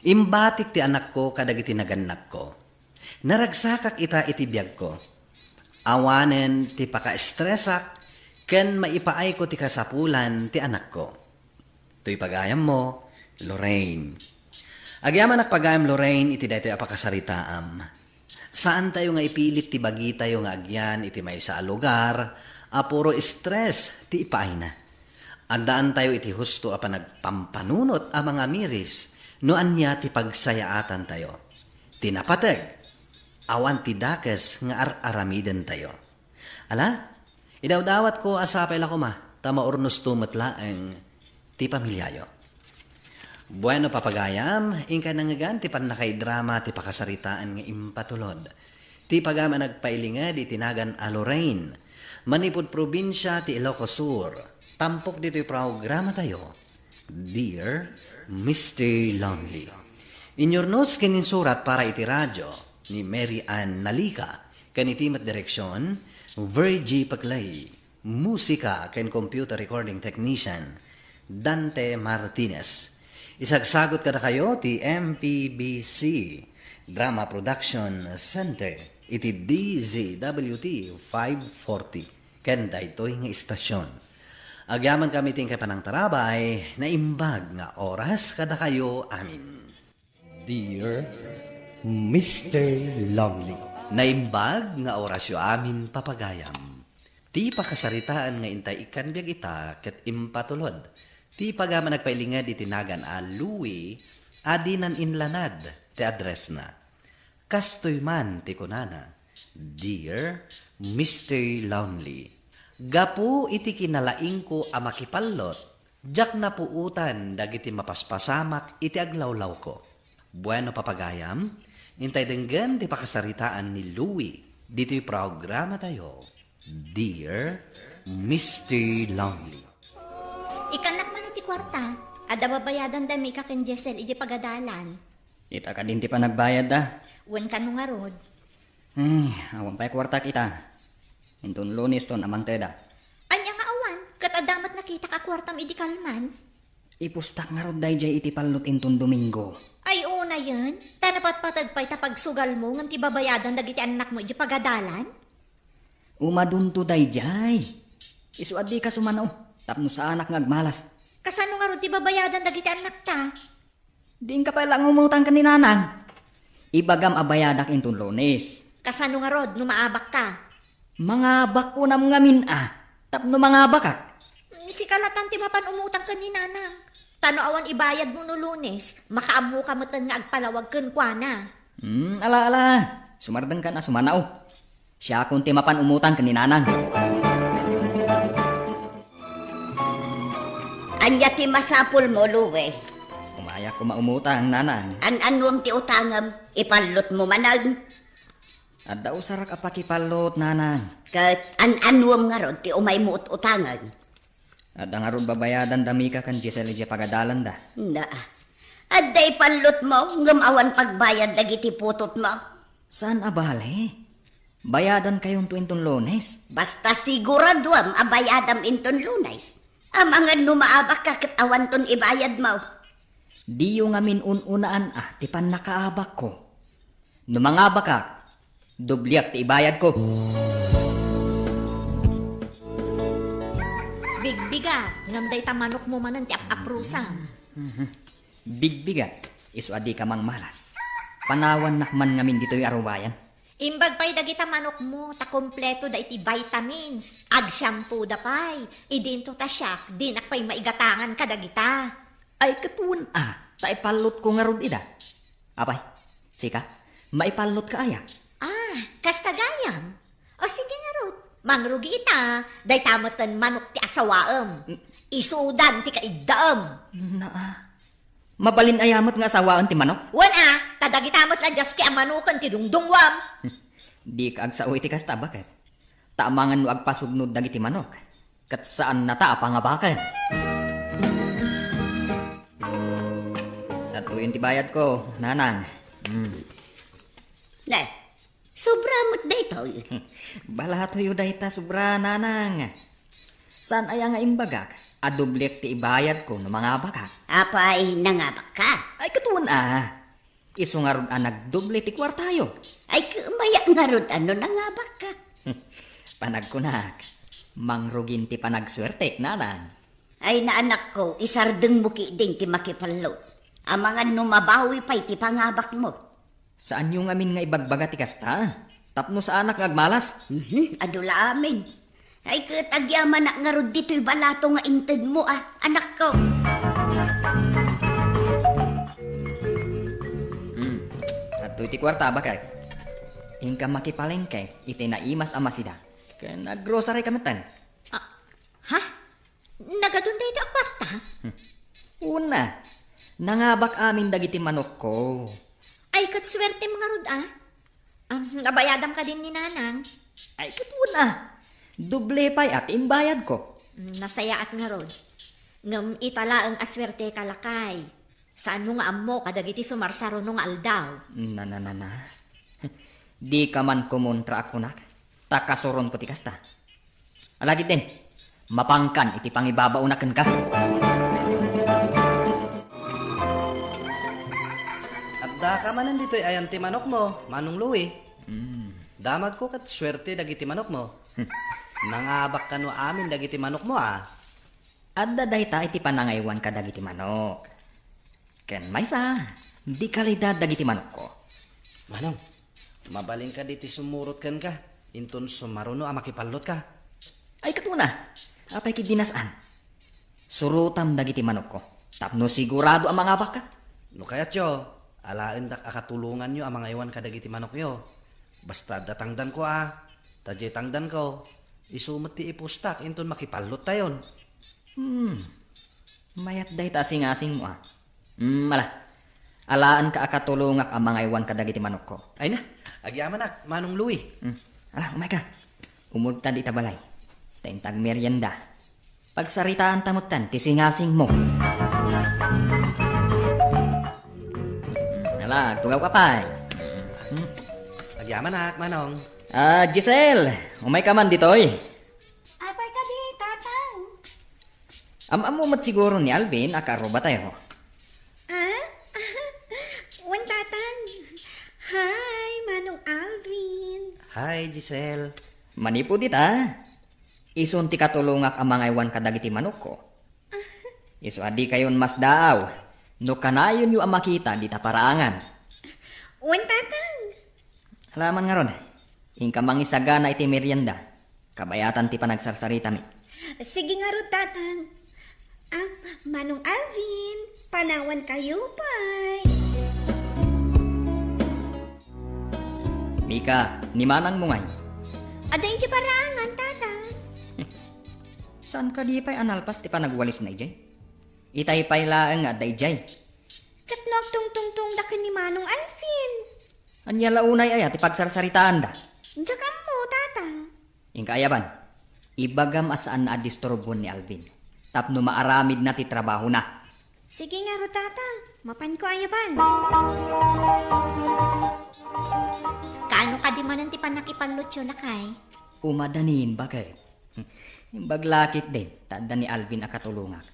Imbatik ti anakko kadagiti nagannakko. Naragsakak ita iti biagko. Awanen ti pakaestresak ken maipaayko ti kasapulan ti anakko. Toy pagayammo, Lorraine. Agyamanak pagayam, Lorraine, iti daytoy a pakasaritaam. Saantayo nga ipilit ti bagitayo nga agyan iti maysa a lugar a puro stress ti ipaayna. Addaantayo iti husto a panagpampanunot a mangamiris no ania ti pagsayaatantayo. Ti napateg, awan ti dakes nga ar-aramidentayo. Ala, idawdawatko a sapay la koma ta maurnosto met laeng ti pamiliayo. Bueno, papagayam, inkay nangngegan ti pannakaidrama ti pakasaritaan nga impatulod. Ti pagayam a nagpailinged iti nagan a Lorraine, manipud probinsia ti Ilocos Sur. Tampok ditoy programatayo, Dear Mister Lonely. Inyurnos ken insurat para iti radio ni Mary Ann Nalica, ken iti met direksion, Virgie Paclay. Musika ken computer recording technician, Dante Martinez. Isagsagot kadakayo ti M P B C Drama Production Center iti D Z W T five forty ken daytoy nga istasyon. Agyamankami ti inkay panangtarabay, naimbag nga oras kadakayo amin. Dear Mister Lonely. Naimbag nga orasyo amin, papagayam. Ti pakasaritaan nga intay ikkan biag ita ket impatulod. Ti pagayam a nagpailinged iti nagan a Louie a dinan inlanad ti addressna. Kastoy man ti kunana, Dear Mister Lonely, gapu iti kinalaingko a makipallot, diak napuotan dagiti mapaspasamak iti aglawlawko. Bueno, papagayam, intay denggen ti pakasaritaan ni Louie ditoy programatayo, Dear Mister Lonely. Ikannak man iti kuarta, adda babayadan da Mika ken Jessel idiay pagadalan. Ita kadin ti panagbayadda? Wen, kano ngarud? Ay, awan pay kuartak ita. Inton Lunes ton a mangteda. Ania nga awan? Ket adda met nakitak a kuartam idi kalman. Ipustak ngarud daydiay iti pallot inton Domingo. Ay, unayen, ta napatpateg pay ta pagsugalmo ngem ti babayadan dagiti annakmo idiay pagadalan? Umadunto daydiay. Isu a dika sumano, tapno saanak nga agmalas. Kasano ngarud ti babayadan dagiti annakta? Diinka pay la ngumutang ken ni Nanang. Ibagam a bayadak inton Lunes. Kasano ngarud no maabakka? Mangabak kunam ngamin a, tapno mangabakak. Sika latan ti mapan umutang ken ni Nanang. Ta no awan ibayadmo no Lunes, makaammoka metten nga agpalawag kenkuana. Hmm, ala, ala. Sumardengkan a sumanao. Siakon ti mapan umutang ken ni Nanang. Ania ti masapulmo, Lue? Umayak koma umutang, Nanang. An-anuem ti utangem? Ipallotmo manen? Adda usarak a pakipallot, Nanang. Ket an-anuem ngarud ti umaymo ut-utangen? Adda ngarud babayadan da Mika ken Giselle idiay pagadalanda. Na, adda ipallotmo ngem awan pagbayad dagiti putotmo? Saan a bale. Bayadankayonto inton Lunes. Basta siguraduem a bayadam inton Lunes. Amangan no maabakka ket awanton ibayadmo. Diyo ngamin un-unaan a ti pannakaabakko. No mangabakak, dobliak ti ibayadko. Bigbigat, ngem dayta manokmo manen ti ap-aprusam. Bigbigat, isu a dika mangmalas. Panawannak man ngamin ditoy a rubayan. Imbag pay dagita manokmo ta kompleto da iti vitamins. Agshampoo da pay. Idinto ta siak, dinak pay maigatangan kadagita. Ay, ket wen a, ta ipallotko ngarud ida. Apay, sika, maiparlot ka aya? Ah, kasta gayam? O sige ngarud, mangrugi ita, dayta met ken manok ti asawaem. Mm. Isudan ti kaiddaem. Naa. Mabalin aya met nga asawaen ti manok? Wen a, ta dagita met la diaske a manoken ti dungdunguam. Dika agsao iti kasta, baket. Ta amangan no agpasugnod dagiti manok. Ket saannata a pangabaken. Adtoyen ti bayadko, Nanang. Mm. Ne, sobra met daytoy. Balatoyo dayta sobra, Nanang. Saan aya nga imbagak a dobliek ti ibayadko no mangabakak? Apay, nangabakka? Ay, ket wen a. Isu ngarud a nagdoble ti kuartayo. Ay, kumayak ngarud a no nangabakka. Panagkunak, mangrugin ti panagsuertek, Nanang. Ay, naanakko, isardengmo ketdin ti makipallot. Amangan no mabawi pay ti pangabakmo. Saanyo ngamin nga ibagbaga ti kasta? Tapno saanak nga agmalas? Mhm, adu la amin. Ay, ket agyamanak ngarud ditoy balato nga intedmo, a, anakko. Hmm. Adtoy ti kuarta, baket. Inka makipalengke iti naimas a masida. Ken aggrocery ka metten. Ah, ha? Nagadun dayta a kuarta? Hmm. Una, Nangabak amin dagiti manokko. Ay, ket suertem ngarud, a. Am, nabayadam kadin ni Nanang? Ay, ket wen a. Doble pay a ti imbayadko. Mm, nasayaat ngarud. Ngem ita laeng a suerteka, lakay. Saanmo nga ammo kadagiti sumarsaruno nga aldaw? Na, na, na, na. Dika man kumontra a kunak, ta kasuronko ti kasta. Alagidin, mapankan iti pangibabaonak kenka. Addaka manen ditoy ayan ti manokmo, Manong Louie. Hmm. Damagko ket suerte dagiti manokmo. Nangabak kano amin dagiti manokmo, a. Adda dayta iti panangaywan kadagiti manok. Ken maysa, di kalidad dagiti manokko. Manong, mabalinka diti sumurot kenka, inton sumaruno a makiparlotka. Ay, ket wen a, apay ket dinas-an? Surotam dagiti manokko, tapno sigurado a mangabakka. No kayatyo, alaendak a katulonganyo a mangaywan kadagiti manokyo. Basta adda tangdanko a, ta diay tangdanko, isu met ti ipustak inton makiparlottayon. Hmm. Mayat dayta a singasingmo, a. Hmm, ala. Alaenka a katulongak a mangaywan kadagiti manokko. Ay na, agyamanak, Manong Louie. Hmm. Ala, umayka. Umulta dita balay. Ta inta agmerienda, pagsaritaanta metten ti singasingmo. Hmm, ala, agtugawka pay. Hmm. Agyamanak, Manong. Ah, Giselle, umayka man ditoy. Apay kadi, Tatang? Am-ammo met siguro ni Alvin a kaarrubatayo. Ah? Wen, Tatang. Hi, Manong Alvin. Hi, Giselle. Manipud ita, isun ti katulongak a mangaywan kadagiti manokko. Isu a dikayon masdaaw no kanayonyo a makita dita paraangan. Wen, Tatang. Ala man ngarud, inka mangisagana iti merienda. Kabayatan ti panagsarsaritami. Sige ngarud, Tatang. Ah, Manong Alvin, panawankayo pay. Mika, ni manangmo ngay? Adda idiay paraangan, Tatang. Saan kadi pay a nalpas ti panagwalisna idiay? Itay pay laeng nga adda idiay. Ket no agtungtungtongda ken ni Manong Alvin? Ania la unay aya ti pagsarsaritaanda? Diak ammo, Tatang. Inka aya ban, ibagam a saan a disturboen ni Alvin tapno maaramidna ti trabahona. Sige ngarud, Tatang. Mapanko aya ban. Kaano kadi manen ti pannakipallotyo, lakay? Umadanin, baket. Imbag la ketdin, ta adda ni Alvin a katulongak.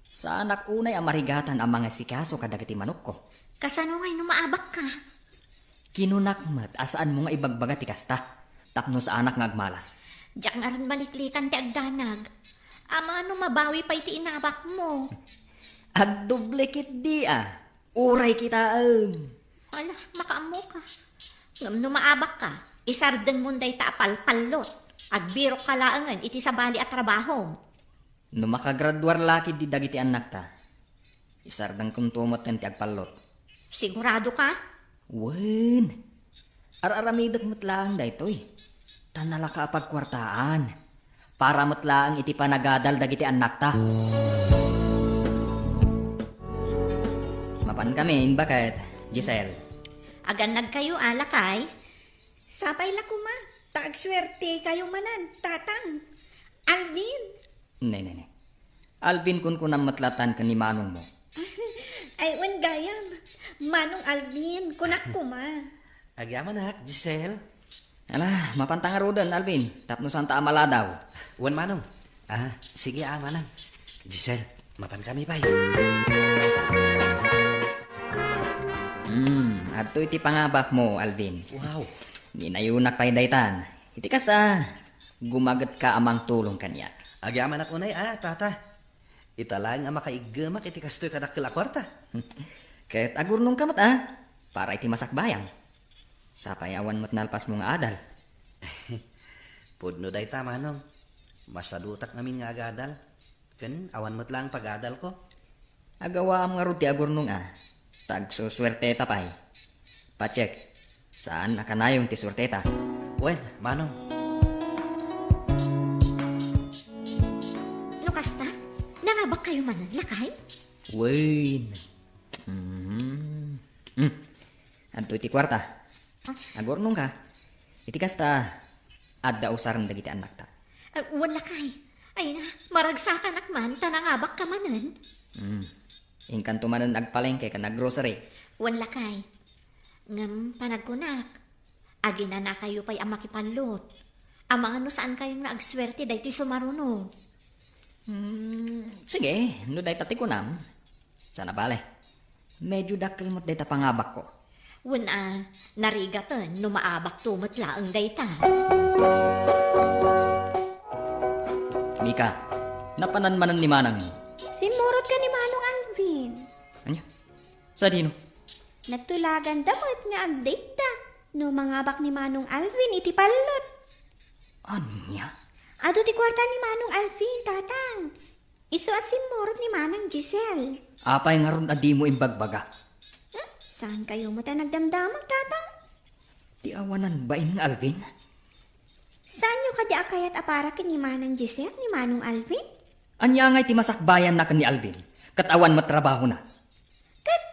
Saanak unay a marigatan a mangasikaso kadagiti manokko. Kasano ngay no maabakka? Kinunak met a saanmo nga ibagbaga ti kasta, tapno saanak nga agmalas. Diak ngarud maliklikan ti agdanag. Amangan no mabawi pay ti inabakmo. Agdoble ketdi a. Uray kitaem. Ala, makaammoka. Ngem no maabakka, isardengmon dayta a palpallot. Agbirokka laengen iti sabali a trabahom. No makagraduar la ketdi dagiti annakta, isardengkonto metten ti agpallot. Siguradoka? Wen. Ar-aramidek met laeng daytoy. Ta nalaka a pagkuartaan. Para met laeng iti panagadal dagiti annakta. Mapankami, baket, Giselle. Agannagkayo, a, lakay? Sapay la koma, ta agsuertekayo manen, Tatang. Alvin. Ne, ne, ne. Alvin kunkunam met latan ken ni manongmo. Ay, wen gayam. Manong Alvin, kunak koma. Agyamanak, Giselle. Ala, mapanta ngaruden, Alvin, tapno saanta a maladaw. Wen, manong. Ah, sige, a, manang. Giselle, mapankami pay. Hmm, adtoy ti pangabakmo, Alvin. Wow. Ninayonak pay daytan. Iti kasta, gumagetka a mangtulong kaniak. Agyamanak unay, a, tata. Ita laeng a makaiggemak iti kastoy kadakkel a kuarta. Ket agurnongka met, a, para iti masakbayam. Sapay awan met nalpasmo nga adal. Pudno dayta, manong. Masadutak ngamin nga agadal. Ken awan met laeng pagadalko. Agawaam ngarud ti agurnong a, ta agsusuerteta pay. Pacheck, saan a kanayon ti suerteta. Wen, manong. No kasta, nangabakkayo manen, lakay? Wen. Mhm. Hmm. Adtoy ti kuarta. Ah. Agurnongka. Iti kasta, adda usaren dagiti annakta. Ah, wen lakay. Ay na, maragsakanak man, ta nangabakka manen. Hmm. Inkanto manen agpalengke ken aggrocery. Wen lakay. Ngem panagkunak, aginanakayo pay a makipallot. Amangan no saankayon nga agsuerte daytoy sumaruno. Hmm, sige, no dayta ti kunam. Sana bale. Medyo dakkel met dayta pangabakko. Wen a, narigaten no maabakto met laeng dayta. Mika, napanan manen ni manangmo? Simmurot ken ni Manong Alvin. Ania? Sadino? Natulaganda met nga agdate da no mangabak ni Manong Alvin iti pallot. Ania? Adu ti kuarta ni Manong Alvin, Tatang. Isu a simmurot ni Manang Giselle. Apay ngarud a dimo imbagbaga? Hmm? Saankayo met a nagdamdamag, Tatang? Ti awanan bain nga Alvin? Saanyo kadi a kayat a para ken ni Manang Giselle ni Manong Alvin? Ania ngay ti masakbayanna ken ni Alvin? Ket awan met trabahona. Ket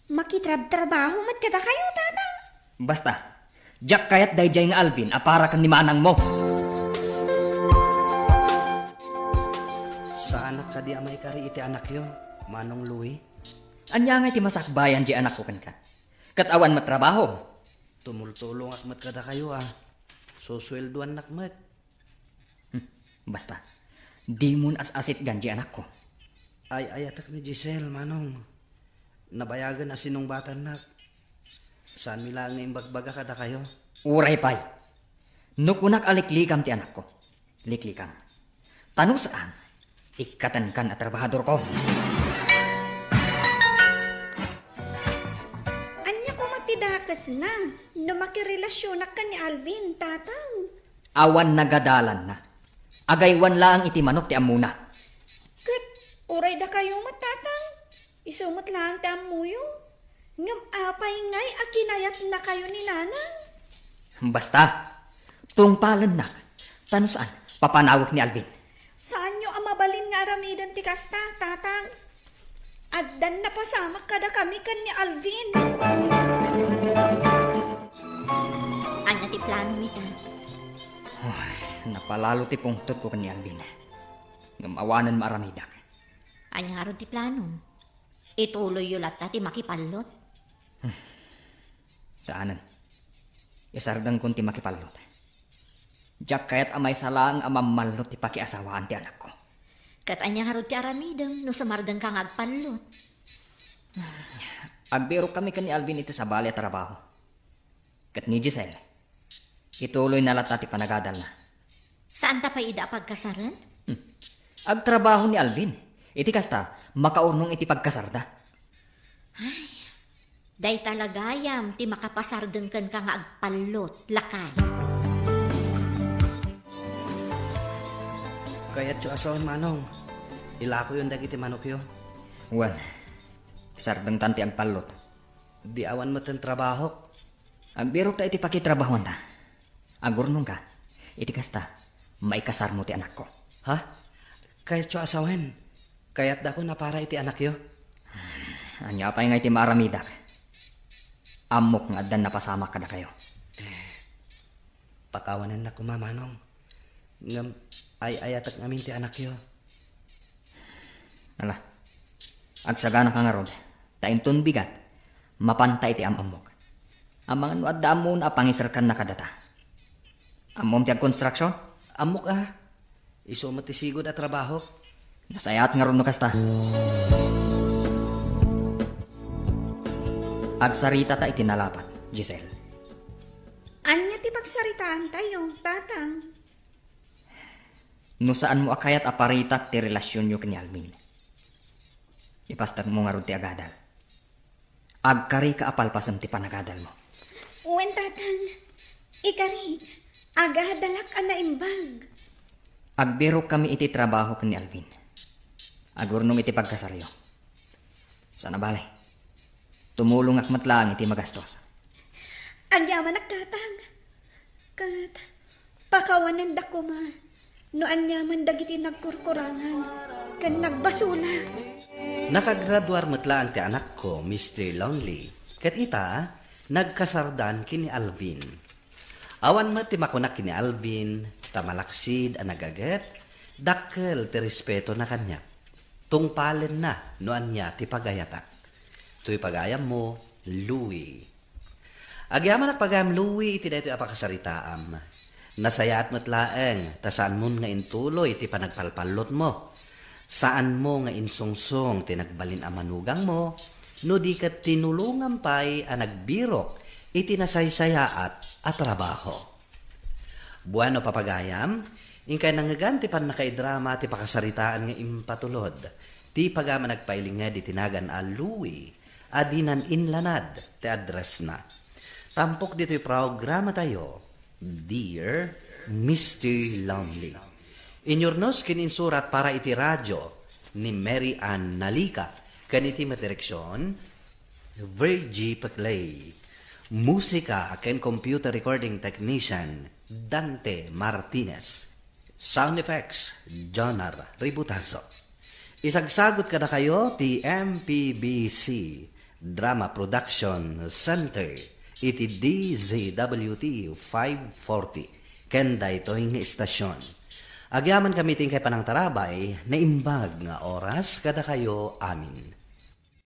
makitrabtrabaho met kadakayo, Tatang. Basta, diak kayat daydiay nga Alvin a para ken ni manangmo. Saanak kadi a maikari iti anakyo, Manong Louie? Ania ngay ti masakbayan diay anakko kenka? Ket awan met trabaho. Tumultulongak met kadakayo a susueldoannak met. Hmm, basta, dimon as-asitgan diay anakko. Ay-ayatek ni Giselle, Manong. Nabayagen a sinungbatannak. Saanmi laeng nga imbagbaga kadakayo. Uray pay. No kunak a liklikam ti anakko, liklikam. Ta no saan, ikkatenkan a trabahadorko. Ania koma ti dakesna no makirelasionak ken ni Alvin, Tatang? Awan nagadalanna. Agaywan laeng iti manok ti ammona. Ket uray dakayo met, Tatang, isu met laeng ti ammoyo. Ngem apay ngay a kinayatnakayo ni Nanang? Basta, tungpalennak. Ta no saan, papanawek ni Alvin. Saanyo a mabalin nga aramiden ti kasta, Tatang? Addan napasamak kadakami ken ni Alvin. Ania ti plano, Mika? Ay, napalalo ti pungtotko ken ni Alvin. Ngem awanen maaramidak. Ania ngarud ti plano? Ituloyyo latta ti makipallot? Saanen. Isardengkon ti makipallot. Diak kayat a maysa laeng a mammallot ti pakiasawaan ti anakko. Ket ania ngarud ti aramidem no sumardengka nga agpallot? Agbirokkami ken ni Alvin iti sabali a trabaho. Ket ni Giselle, ituloyna latta ti panagadalna. Saanta pay ida a pagkasaren? Hmm. Agtrabaho ni Alvin. Iti kasta, makaurnong iti pagkasarda. Ay, dayta la gayam ti makapasardeng kenka nga agpallot, lakay. Kayatyo a sawen, Manong, ilakoyon dagiti manokyo? Wen, sardengtan ti agpallot. Di awan metten trabahok. Agbirokta iti pakitrabahuanta. Agurnongka, iti kasta, maikasarmo ti anakko. Ha? Kayatyo a sawen? Kayatdakon a para iti anakyo? Ania pay nga iti maaramidak? Ammok nga addan napasamak kadakayo. Pakawanennak koma, Manong. Ngem ay-ayatek ngamin ti anakyo. Ala, agsaganaka ngarud, ta inton bigat, mapanta iti am-ammok. Amangan no adda ammona a pangiserkanna kadata. Ammom ti agkonstruksion? Ammok a. Isu met ti sigud a trabahok. Nasayaat ngarud no kasta. Agsaritata iti nalapat, Giselle. Ania ti pagsaritaantayo, Tatang? No saanmo a kayat a paritak ti relasionyo ken ni Alvin, ipastekmo ngarud ti agadal. Agkarika a palpasem ti panagadalmo. Wen, Tatang. Ikarik, agadalak a naimbag. Agbirokkami iti trabaho ken ni Alvin. Agurnong iti pagkasaryo. Sana bale, tumulongak met laeng iti magastos. Agyamanak, Tatang. Ket pakawanendak koma no aniaman dagiti nagkurkurangan ken nagbasolak. Nakagraduar met laeng ti anakko, Mister Lonely. Ket ita, nagkasardan ken ni Alvin. Awan met ti makunak ken ni Alvin, ta malaksid a nagaget, dakkel ti respetona kaniak. Tungpalenna no ania ti pagayatak. Toy pagayammo, Louie. Agyamanak pagayam, Louie, iti daytoy a pakasaritaam. Nasayaat met laeng ta saanmon nga intuloy ti panagpalpallotmo. Saanmo nga insungsong ti nagbalin a manugangmo, no di ket tinulongam pay a nagbirok iti nasaysayaat a trabaho. Bueno, papagayam, inkay nangngegan ti pannakaidrama ti pakasaritaan nga impatulod. Ti pagayam a nagpailinged iti nagan a Louie a dinan inlanad ti addressna. Tampok ditoy programatayo, Dear Mister Lonely. Inyurnos ken insurat para iti radio ni Mary Ann Nalica ken iti met direksion, Virgie Peclay. Musika ken computer recording technician, Dante Martinez. Sound effects, Jonar Ributazo. Isagsagot kadakayo ti M P B C Drama Production Center iti D Z W T five forty ken daytoy nga istasyon. Agyaman kami ti inkay panangtarabay, naimbag nga oras kadakayo amin.